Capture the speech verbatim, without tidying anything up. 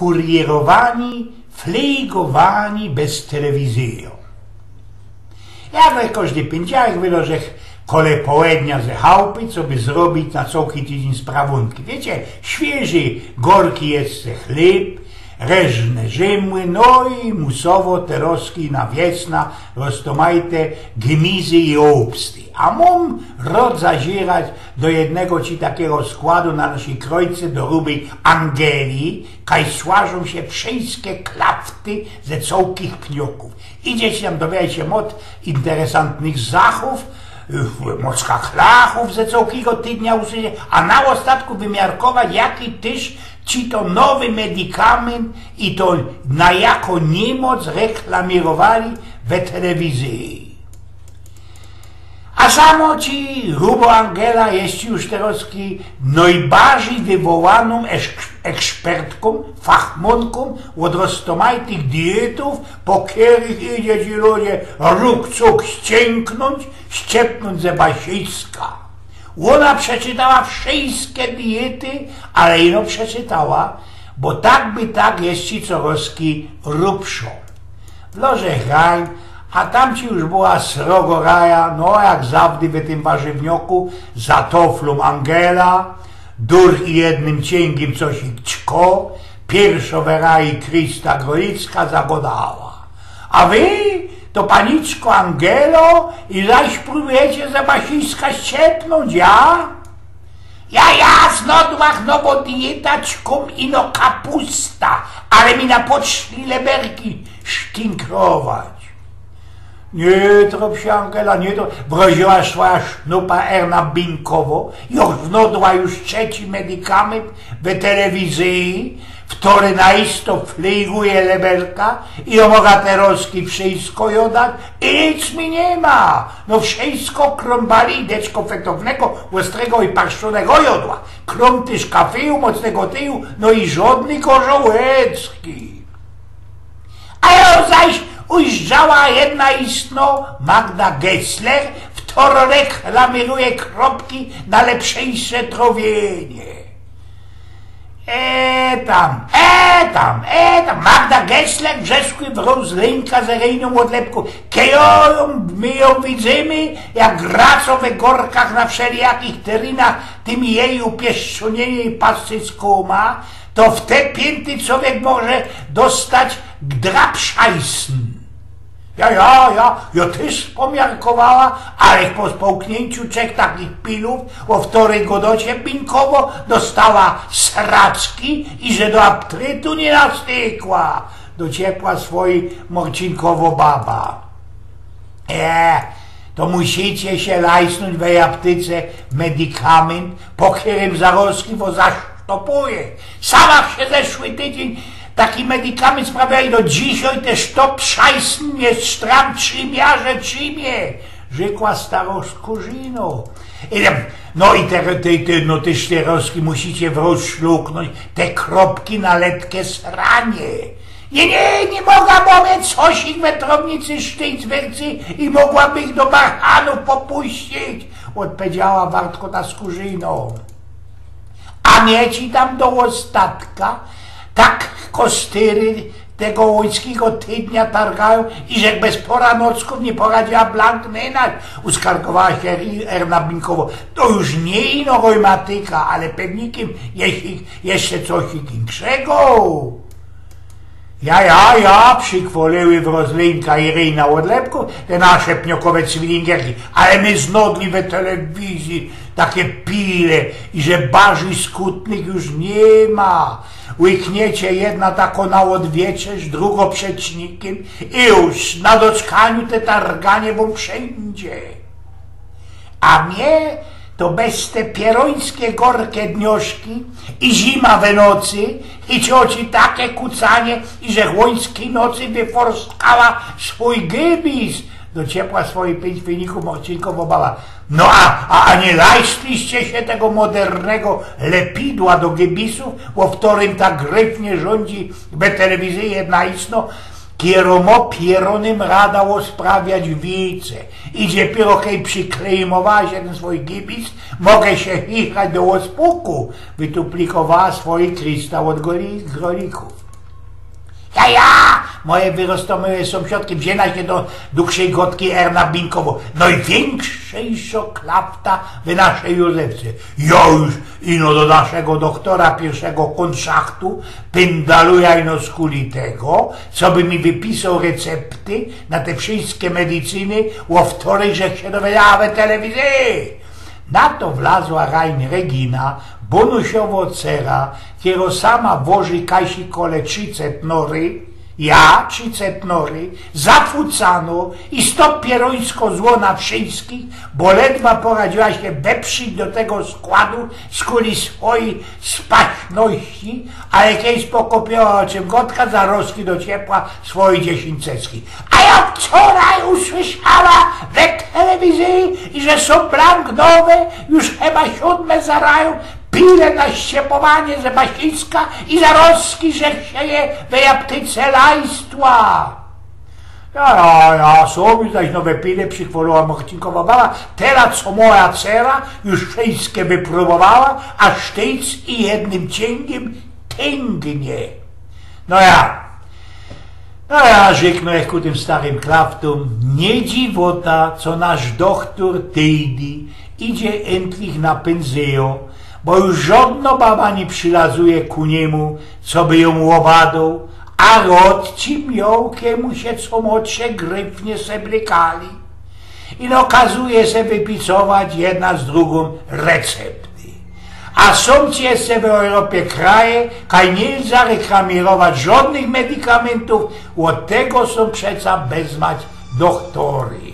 Kurierowani, flejgowani bez telewizyjōm. Ja we kożdy pyndziałek wylożech kole połednia ze chałpy, coby zrobić na cołki tydziyń sprawōnki. Wiycie, świyży, gorki jeszcze chlyb, reżne rzymły, no i musowo terŏzki na wiesna roztōmajte gmyzy i ôbsty. A mōm rod zazierać do jednego ci takigo składu na naszij krojce, do rubyj Angeli, kaj słażōm sie wszyjske klafty ze cołkich pniokōw. Idzie ci tam, dowiadać sie mot interesantnych zachōw, y, mocka klachōw ze cołkigo tydnia usłynie, a na ôstatku wymiarkować, jaki tyż ci to nowy medikamenty to na jako niymoc reklamirowali we telewizyji. A samo ci rubo Angela jest już terŏzki nojbardzij wywołanōm eks-, ekspertkōm, fachmōnkōm ôd roztōmajtych dietōw, po kerych idzie ci, ludzie, ruk cuk ścinknōńć, ściepnōńć ze basiska. Ôna przeczytała wszyjske diety, ale ino przeczytała, bo tak by tak jest ci corŏzki rubszōm. Wlożech gań, a tam ci już była srogo raja, no jak zawdy we tym warzywnioku, za toflōm Angela, durch i jednym ciyngiym coś i ćko, piyrszŏ we raji Krysta Grolicka zagodała. A wy, to paniczko Angelo, i zaś prōbujecie ze basiska ściepnōńć, ja? Ja, ja, znodłach, no bo dieta, ćkōm ino kapusta, ale mi na poczli leberki sztinkrować. Niy trop sie, Angela, niy trop. Wroziła swoja sznupa Erna Binkowo, jo znodła już trzeci medikament we telewizyji, wtory na isto flejguje leberka i jo moga terŏzki wszyjsko jodać i nic mi niy ma. No wszyjsko krōmbali, deczko fetownego, ôstrego i parszczōnego jodła. Krōm tyż kafyju, mocnego tyju, no i żŏdnyj gorzołecki. A jo zaś ujrzała jedna istno, Magda Gessler, wtorŏ reklamiruje kropki na lepszejsze trŏwiynie. E tam, e tam, e tam, Magda Gessler, wrzeszkuje wrōz Lenka ze Rejnōm ôd lepku. Kej jo, my jo widzymy, jak graco we gorkach na wszelijakich terynach tymi jeju pieszczōnymi pascyskōma, to w te piynty cowiek może dostać drapszajsn. Ja, ja, ja, jo tyż pomiarkowała, ale po społkniyńciu trzech takich pilōw, ô wtorej godocie Binkowo dostała sraczki i że do aptytu niy nastykła. Do ciepła swojij Morcinkowo baba. E, to musicie sie lajsnōńć we aptyce medikament, po kerym zarozki wŏs zasztopuje. Sama sie zeszły tydziyń taki medikament sprawia i do dzisiej te sztop szajsn mie sztram trzimia, że trzimie, rzekła starŏ Skōrzino. I, no i te, te, te, no te sztyrŏzki musicie wrōz szluknōńć te kropki na letkie sranie. Niy, niy, niy moga, bo mie coś ich we trōwnicy sztyjc wercy i mogłabych do barchanōw popuścić, ôdpowiedziała wartkota Skōrzino. A mie ci tam do ôstatka tak kostyry tego ôjskigo tydnia targajōm, iże bez pora nockōw niy poradzia blank mynać, uskargowała sie Ri-, Erna Binkowo. To już niy ino rojmatyka, ale pewnikym jeśli jeszcze coś inkszego. Ja, ja, ja, przikwolyły wrozlynka i Rejna ôd lepku te nasze pniokowe cwilingerki, ale my znodli we telewizyji take pile, iże bardzij skutnych już niy ma. Łykniecie jedna tako na ôdwieczerz, drugo przecznikym i już na doczkaniu te targanie wōm przidzie. A mie to bez te pierōńskie gorke dnioszki i zima we nocy i cioci take kucanie, iże chłońskij nocy wyforstkała swōj gybis do ciepła swojij piyńć wyniku Morcinkowo baba. No a, a, a niy lajstliście sie tego modernego lepidła do gybisōw, ô wtorym tak gryfnie rzōndzi we telewizyji jedna istno, kierŏ mŏ pierōnym rada ôsprawiać wice. Idzie piyro, kej prziklejmowała sie tyn swōj gybis, moga sie chichrać do ôspuku, wytuplikowała swojij Krysta ôd goli-, grolikōw. Ja, ja! Moje wyroztomyłe sōmsiadki wziyna sie do dukszyj godki Erna Binkowōw. Nojwiynkszyjszo klafta w naszej Józefce. Ja już ino do naszego dochtora piyrszego kōnszachtu pyndaluja ino skuli tego, coby mi wypisoł recepty na te wszyjske medycyny, ô ftorych żech sie dowiedziała we telewizyji. Na to wlazła rajn Regina, bonusiowo cera, kero sama woży kajsi kole trzi centnory, ja, trzi centnory, zafucano i stop pierōńsko zło na wszyjskich, bo ledwa poradziła sie wepszyć do tego składu skuli swojij spaśności, a jak jej spokopiyła ô czym godka, zarozki do ciepła swojij dziesiyńcecki. A ja wczoraj usłyszała we telewizyji, że sōm blank nowe, już chyba siōdme zarajōm, pile na ściepowanie ze Basińska i zarozki żech sie je we aptyce lajstła. Ja, ja, ja, sōm już zaś nowe pile, przychwolowała Marcinkowa baba, tela co moja cera już wszyjske wyprōbowała, a sztyjc i jednym ciyngiym tyngnie. No ja, no ja, rzeknōł żech ku tym starym klaftōm, niy dziwota, co nasz dochtor Tejdy idzie entlich na pynzyjo, bo już żodno baba niy przilazuje ku niymu, coby jōm ôwadoł, a rodci miołke mu sie co młodsze gryfnie seblykali. Ino kazuje se wypisować jedna z drugōm recepty. A sōm ci jeszcze w Europie kraje, kaj niy zareklamirować żodnych medykamentyw, ôd tego sōm przeca bez mać dochtory.